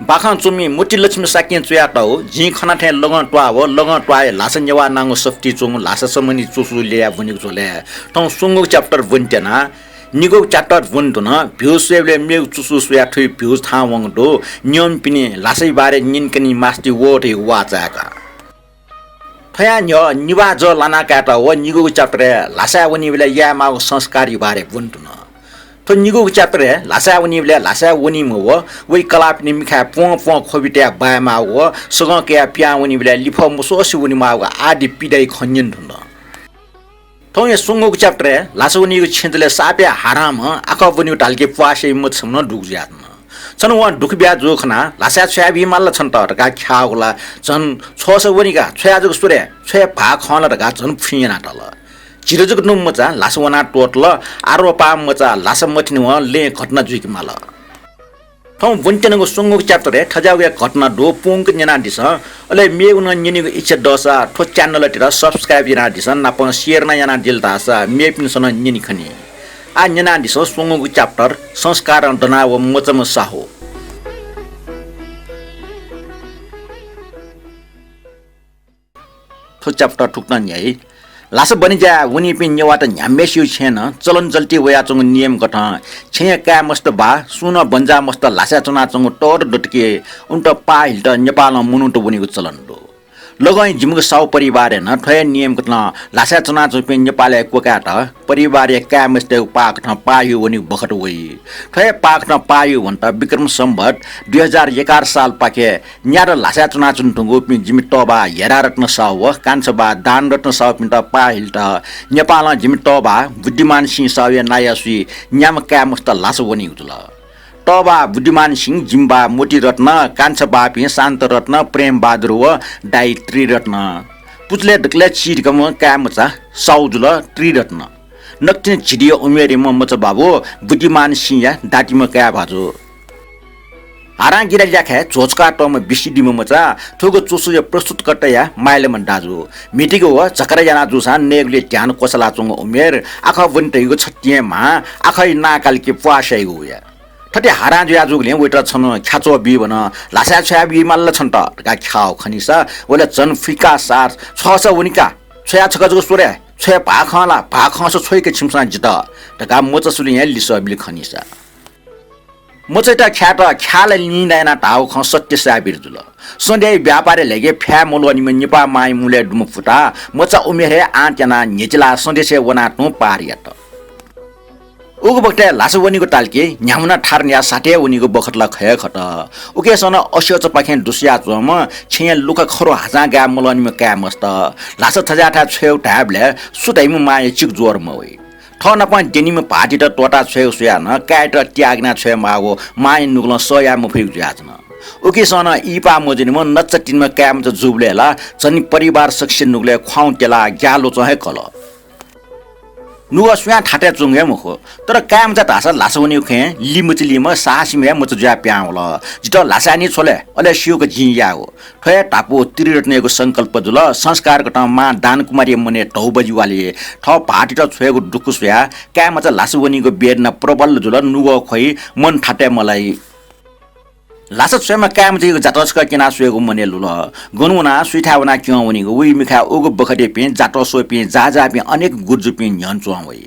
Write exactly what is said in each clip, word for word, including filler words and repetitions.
बाखं च्वमि मोती लक्ष्मी शाक्यं च्वयातःगु जिं खना थें लगं त्वाः व लगं त्वाःया ल्हासा नेवाः नांगु सफुतिइ च्वंगु ल्हासा सम्बन्धी च्वसु ल्यया ब्वनीगु झ्वलय् थौं स्वंगूगु chapter ब्वने त्यना। निगूगु chapter ब्वने धुन। Views स्वयेबलय् मेगु च्वसु स्वयाः थुइ views थाहां वंगु दु। नियमपिनि ल्हासाया बारे न्यनेकने मास्ति वः धइगु वाः चाय्‌का। थ्वया न्ह्यः निभाः जः लाना कायेत व निगूगु chapter-य् ल्हासाय् वनीबलय् याये माःगु संस्कारया बारे ब्वने धुन। थ्व निगूगु chapter-य् ल्हासाय् वनीबलय् ल्हासाय् वनीम्ह व वइ कलाःपिनि मिखाय् प्वं प्वं ख्वबि तयाः बाये माःगु व सगं कयाः पिहां वनीबलय् लिफः मस्वसे वने माःगु आदि पीडाया खँ न्यने धुन। थौंया स्वंगूगु chapter-य् ल्हासा वनीगु छेँजलय् सापय् हारांम्ह आखः ब्वनीगु धालकि प्वाः स्याइम्ह छम्ह नं दुगु जुयाच्वन। छन्हु वं दुःख बिया जूगु खनाः ल्हासाय् छ्वया बी माल ला छन्त धकाः ख्याःगु ला झन छ्वःसा वनी का, छ्वया जक स्व रे, छ्वये भाः खं ला धकाः झन फुइँ याना तल। झिरु जक नुगः मचा ल्हासा वनाः त्वःतल, आरोपाः मचा ल्हासा मथिनिवं लँय् घटना जुइके माल। थौं ब्वने त्यनागु स्वंगूगु chapter-य् थज्याःगु हे घटना दु, पूवंक न्यनादिसँ। अले मेगु नं न्यनेगु इच्छा दःसा थ्व channel-यात subscribe यानादिसँ, नापं share नं यानादिल धाःसा मेपिन्सं नं न्यने खनी। आः न्यनादिसँ स्वंगूगु chapter संस्कारं दनाः व मचाम्ह साहु। थ्व chapter थुकथं न्ह्याइ। ल्हासा बने ज्याय् वनीपिं नेवाःत न्ह्याम्हसिगु छेँय् नं चलन चल्ति वयाच्वंगु नियम कथं छेँया काय् मस्त वा सुं नं बन्जाः मस्त ल्हासाय् च्वनाच्वंगु तःदँ दत कि उन्त पाः हिलेत नेपालं मनूत वनीगु चलन दु। लगंया जिमिगु साहु परिवारय् नं थ्व हे नियम कथं ल्हासाय् च्वनाच्वंपिं नेपालय् क्वकायेत परिवारया काय् मस्तय्गु पाः कथं पाः ह्यू वनीगु बखत वइ। थ्व हे पाः कथं पाः ह्यू वनेत विक्रम सम्वत दुई हजार एघार सालपाखे न्यादँ ल्हासाय् च्वनाच्वने धुंकूपिं जिमि तःबाः हेरारत्न साहु व कान्छाबाः दानरत्न साहुपिन्त पाः हिलेत नेपालं जिमि तःबाः बुद्धिमान सिंह साहुया नायःसुइ न्याम्ह काय् मस्त ल्हासा वनीगु जुल। तःबाः बुद्धिमान सिंह, जिमि बाः मोतीरत्न, कान्छाबाःपिं शान्तरत्न, प्रेमबहादुर व दाइ त्रिरत्न। पुचलय् दकलय् चिधिकःम्ह काय् मचा साहु जुल त्रिरत्न। नकतिनि झिदिया उमेरयाम्ह मचा बाबु बुद्धिमान सिंहया दातिम्ह काय् भाजु। हारां गिरा ल्याखाय् झ्वःछुका तःम्ह बिसिदिम्ह मचा थुगु च्वसुया प्रस्तुतकर्ताया माइलाम्ह दाजु। म्हितीगु व झकरा याना जूसां नयेगुलिइ ध्यान क्वसलाच्वंगु उमेर आखः ब्वने धइगु छतिं हे म्हां आखःया नां काल कि प्वाः स्याइगु वया। थथे हारां जुया जूगुलिं वइत छन्हु ख्याच्वः बीवन। ल्हासाय् छ्वया बी माल ला छन्त धकाः ख्याःगु खनीसा वय्‌ला झन फुइकाः सार छ्वःसा वनी का, छ्वया छकः जक स्व रे, छ्वये भाः खं ला, भाः खंसा छ्वइ का छिमिसं जितः धकाः मचासुलिं हे लिसः बिल खनीसा। मचायात ख्यायेत ख्याः ला लिं ला यानाः धाःगु खँ सत्य साबित जुल। सन्ध्याया व्यापारय् ल्ह्याके फ्याये मल्वःनिम्ह नेपाः मांया मुलय् दुम्ह पुता मचा उमेर हे आँट यानाः न्ह्यचिलाः सन्देशय् वनाः तुं पार यात। उगु बखतय् ल्हासा वनीगु ताल कि न्ह्याम्ह नं थारं न्ह्याः साथय् वनीगु बखत ला खः हे खत। उकेसं नं अस्यःचापाखें दुस्वयाच्वंम्ह छेँया लुखा खरु हाचां गाये मल्वःनिम्ह काय् मस्त ल्हासा थज्याःथाय् छ्वयेगु धायेबलय् सु धाइम्ह मांया चिक ज्वर मवइ। थः नाप द्यनीम्ह भाःतित त्वःताः छ्वयेगु स्वयाः नं काय्‌यात त्याग यानाः छ्वये माःगु मांया नुगलं सह याये मफइगु जुयाच्वन। उकिसं नं इहिपाः मजूनिम्ह नच्चा तिनिम्ह काय्‌मचा जूबलय् ला झन परिवार सकसिया नुगलय् ख्वाउँ त्यलाः ग्याः ल्वचं हे कल। नुगः सुयां थातय् च्वंगु हे मखु, तर काय्‌मचा धाःसा ल्हासा वनीगु खँय् लिमचिलीम्ह साहसीम्ह हे मचा जुयाः पिहां वल। जितः ल्हासाय् निं छ्व ले, अले स्यू का जिं यायेगु। थ्व हे धापू त्रिरत्नयागु संकल्प जुल। संस्कार कथं मां दानकुमारीया मनय् धौ बजि वाली। थः भाःतित छ्वयेगु दुःख स्वयाः काय्‌मचा ल्हासा वनीगु वेदना प्रबल जुल। नुगः ख्वइ, मन थातय् मलाइ। ल्हासा छ्वयेम्ह काय्‌मचायागु जातः छकः क्यनाः स्वयेगु मनय् लुल। गन वनाः सुइथाय् वनाः क्यं वनीगु वइ मिखाय् उगु बखतयापिं जातः स्वःपिं जाःजाःपिं अनेक गुर्जुपिं न्ह्यःने च्वं वइ।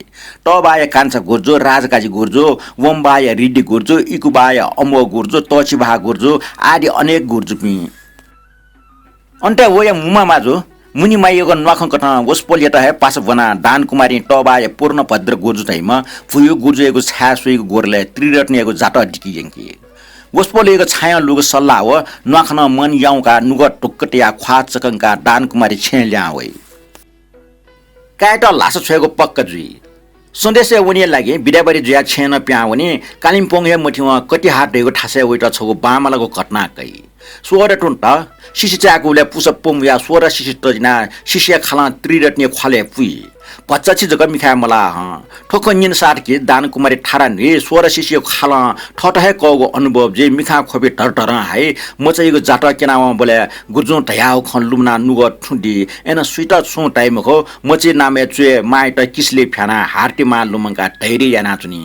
तःबाःया कान्छा गुर्जु, राजकाजी गुर्जु, वंबाःया रिद्धि गुर्जु, इकुबाःया अमोघ गुर्जु, तःछिबाः गुर्जु आदि अनेक गुर्जुपिं। अन्तय् वया मुमा माजु मुनिमायागु न्वाखं कथं वसपोलयात हे पासा ब्वनाः दानकुमारीं तःबाःया पूर्णभद्र गुर्जु धाइम्ह भुयु गुर्जुयागु छाय् स्वइगु ग्वरलय् त्रिरत्नयागु जातः दिके यंकी। वसपोलयागु छायं लूगु सल्लाह व न्वाखनं मन याउँकाः नुगः ढुक्क तयाः ख्वाः चकंकाः दानकुमारी छेँय् लिहां वइ। काय्‌यात ल्हासा छ्वयेगु पक्का जुइ। सन्देशय् वनेया लागि बिदाबारी जुयाः छेँय् नं पिहां वनी। कालिम्पोङ हे मथिवं कतिहार धइगु थासय् वइत छगू बांमलाःगु घटना कइ। स्वःदँ तुं त सिसि चाय्‌कूबलय् पुसा पुमु वयाः स्वःदँ सिसि तजिनाः सिसिया खालं त्रिरत्नया ख्वालय् पुइ। भचा छि जक मिखाय् मलाः हं। थ्व खँ न्यनेसाथ कि दानकुमारी थारा न्हुइ। स्वःदँ सिसिया खालं थःत हे कःगु अनुभव जुइ। मिखां ख्वबि धरधरं हाइ। मचायागु जातः क्यनावंबलय् गुर्जुं धयागु खँ लुमनाः नुगः थुं दी। अय्‌नं सुइत छुं धाइ मखु। मचाया नामय् च्वय् मांयात किसलय् फ्यानाः हारतिमां लुमंकाः धैर्य यानाच्वनी।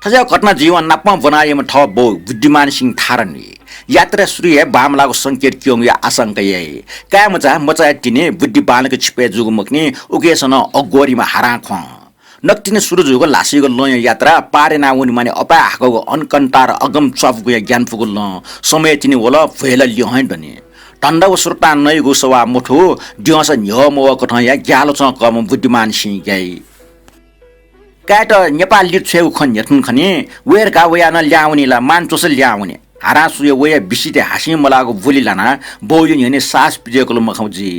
थज्याःगु घटना जुइवं नापं ब्वनाः याइम्ह थः बौ बुद्धिमान सिंह थारा न्हुइ। यात्रा सुरु हे बांमलाःगु संकेत क्यंगुया आशंका याइ। काय् मचा, मचाया तिनि बुद्धि बांलाक छिपय् जूगु मखुनि, उकेसं नं अघोरीम्ह हारां ख्वं। नकतिनि सुरु जूगु ल्हासायागु लँया यात्रा पार याना वनेमानि अपाय् हाकःगु अनकन्तार अगम च्वापुगुया ग्यानापुगु लँ। समय तिनि वल, भ्वय् ला लिहां दनि। धन्दा व स्रोतां नइगु सवाः मथू, द्यंसा न्ह्यः मवः कथंया ग्यालचं कःम्ह बुद्धिमान सिंह ग्याइ। काय्‌यात नेपाः लित छ्वयेगु खँ न्ह्यथन खनी, वये धकाः वयाः नं ल्याहां वनी ला, मान च्वंसा ल्याहां वनी। हारां सुया वया बिसितय् हासिं मलाःगु ब्वलि लानाः बौया न्ह्यःने साहस पिज्वय्‌कल मखं जुइ।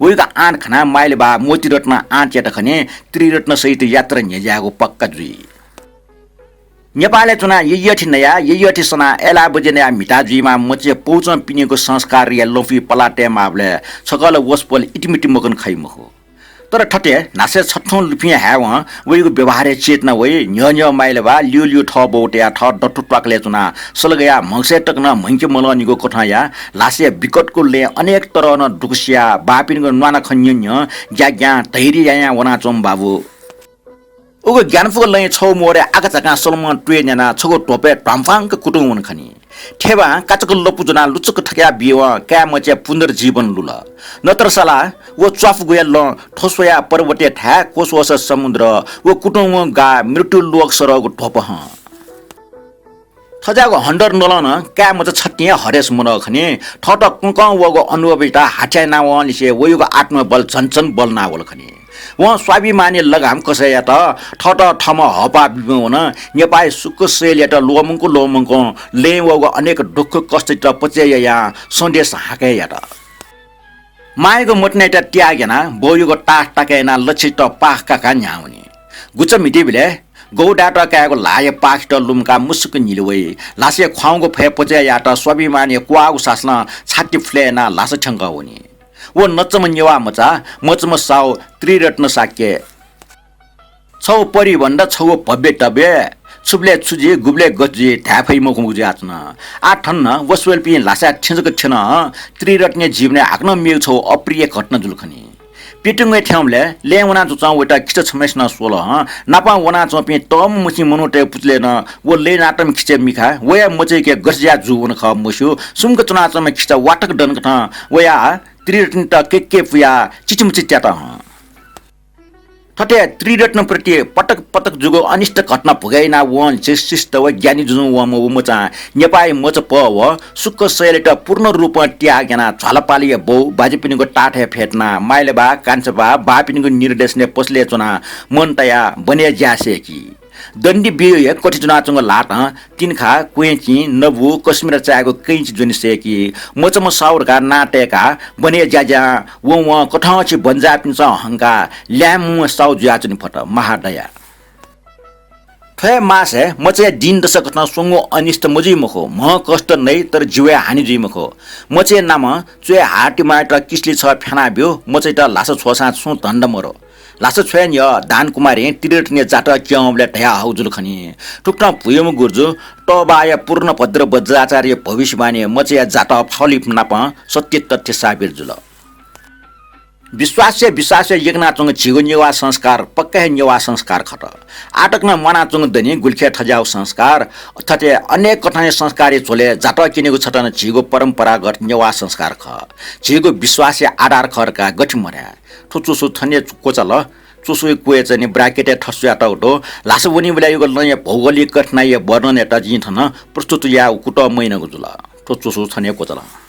वयागु आँट खनाः माइलाबा मोतीरत्नं आँट यात खनी, त्रिरत्न सहित यात्रा न्ह्यज्यायेगु पक्का जुइ। नेपालय् च्वनाः यय्‌यःथि नयाः यय्‌यःथि सनाः अय्‌लाः बज्या नयाः म्हिता जुइमाः मचाया पौचं पिनिगु संस्कारया लँपुइ पलाः तयेमाःबलय् छकः ला वसपोल इतिमिति मकन खइ मखु। तर थथे न्हासय् छथुं लुफिं हायेवं वयागु व्यवहारय् चेतना वइ। न्ह्यः न्ह्यः माइलाबा ल्यू ल्यू थः बौ तयाः थः दथु त्वाकलय् च्वनाः सलगया म्हगसय् तक नं म्हंके मलंनिगु कथंया ल्हासाया बिकटगु लँय् अनेक तरहं नं दुःख सियाः बाःपिनिगु न्वाना खँ न्यँ न्यँ ग्याग्यां धैर्य यायां वनाच्वंम्ह बाबु। उगु ग्यानापुगु लँय् छगू मोरय् आकाझाकां सलमं त्वय् न्यानाः छगू ध्वपय् ध्वांफांक कुतुं वन खनी। थेबां काचाक्क लपु ज्वनाः लुचुक थकयाः बीवं काय् मचाया पुनर्जीवन लुल। नतरसा ला व च्वापुगुया लँ थ्वस्वया पर्वतया थाय्, क्वस्वःसा समुद्र, व कुतुं वंगु गाः मृत्यु लोक सरःगु ध्वप हं। थज्याःगु हन्डर नलं नं काय् मचा छतिं हे हरेस मनः खनी। थःत कंकं वःगु अनुभवयात हाथ्याः यानावंलिसे वयागु आत्मबल झन झन बल्लावल खनी। वं स्वाभिमानया लगाम कसाय् यात। थःत थःम्हं हःपाः बीम्ह वन। नेपाःया सुख शैलयात ल्वःमंकं ल्वःमंकं लँय् वःगु अनेक दुःख कष्टयात पचय् यायां सन्देश हाकय् यात। मांयागु मतिनायात त्याग यानाः बौयागु ताःसा ताकय् यानाः लच्छित पाख काकाः न्ह्यावनी। गुचा म्हितीबलय् गौडाय्‌त कायेगु ल्हाःया पाखयात लुमंकाः मुसुक न्हिले वइ। ल्हासाया ख्वाउँगु फय् पचय् यायेत स्वाभिमानया क्वाःगु सासलं छाति फुले यानाः ल्हासा थ्यंकः वनी। व नचाम्ह नेवाः मचा, मचाम्ह साहु त्रिरत्न शाक्य। छगू परि भन्दा छगू भव्य तव्य, छुबलय् छु जुइ, गुबलय् गथे जुइ धाये फइ मखुगु जुयाच्वन। आः थन नं वसपोलपिं ल्हासाय् थ्यंजक थ्यन। त्रिरत्नया जीवनय् हाकनं मेगु छगू अप्रिय घटना जुल खनी। प्यतिंगुय् थ्यंबलय् लँय् वनाच्वंच्वं वयात खिचा छम्हय्‌सिनं स्वल। नापं वनाच्वंपिं तःमुसिं मनूतय्‌गु पुचलय् नं व लँय् नातःम्ह खिचाया मिखा वया मचायाके गथे जुयाः जू वन खः मस्यू। सुम्क च्वनाच्वंम्ह खिचा वाथक दन कथं वयाः त्रिरत्नयात केक्के पुयाः चिचिमुचि त्यात हं। थथे त्रिरत्नप्रति पटक पटक जूगु अनिष्ट घटना भुगय् यानाः वंलिसे शिष्ट व ज्ञानी जुजुं वंम्ह व मचां नेपाःया मचापह व सुख शैलयात पूर्ण रूपं त्याग यानाः झ्वालापालाया बौ बाज्यापिनिगु ताःथय् फ्यतुनाः माइलाबा, कान्छाबा, बाःपिनिगु निर्देशनय् पसलय् च्वनाः मन तयाः बनय् ज्या सय्‌की। दण्डी बियु हे कथि ज्वनाच्वंगु ल्हातं तिंखाः, क्वँय्‌चिं, नबु, कस्मिरा चायेगु कैंची ज्वने सय्‌की। मचाम्ह साहु धकाः नां तय्‌काः बनय् ज्याज्यां वं वं कथंछि बन्जाःपिन्सं हंकाः ल्याय्‌म्ह साहु जुयाच्वने फत। महादया। थ्व हे मासय् मचाया दिनदशा कथं स्वंगू अनिष्ट मजुइ मखु। म्ह कष्ट नइ, तर जीवय् हानि जुइ मखु। मचाया नामं च्वय् हातिमायात किसली छः फ्यानाब्यु, मचायात ल्हासा छ्वःसां छुं धन्दा मरु। ल्हासा छ्वये न्ह्यः दानकुमारं त्रिरत्नया जातः क्यंबलय् धयाहःगु जुल खनी। थुकथं भुयोमि गुरुजु तःबाःया पूर्णभद्र वज्राचार्यया भविष्यवाणी मचाया जातः फलिप नापं सत्य तथ्य साबित जुल। विश्वासया विश्वासया यक्वनाच्वंगु झीगु नेवाः संस्कार पक्का हे नेवाः संस्कार खः। आःतक नं म्वानाच्वंगु दनि गुलिखे थज्याःगु संस्कार। थथे अनेक कथंया संस्कारया झ्वलय् जातः क्यनेगु छता नं झीगु परम्परागत नेवाः संस्कार खः। झीगु विश्वासया आधार खः धकाः गथे मधाये? थ्व च्वसु थन हे क्वचाल। च्वसुया क्वय् चाहिँ नि bracket-य् थस्वयातःगु दु। ल्हासा वनीबलय् याःगु लँया भौगोलिक कठिनाइया वर्णनयात जिं थन प्रस्तुत यायेगु कुतः मयानागु जुल। थ्व च्वसु थन हे क्वचाल।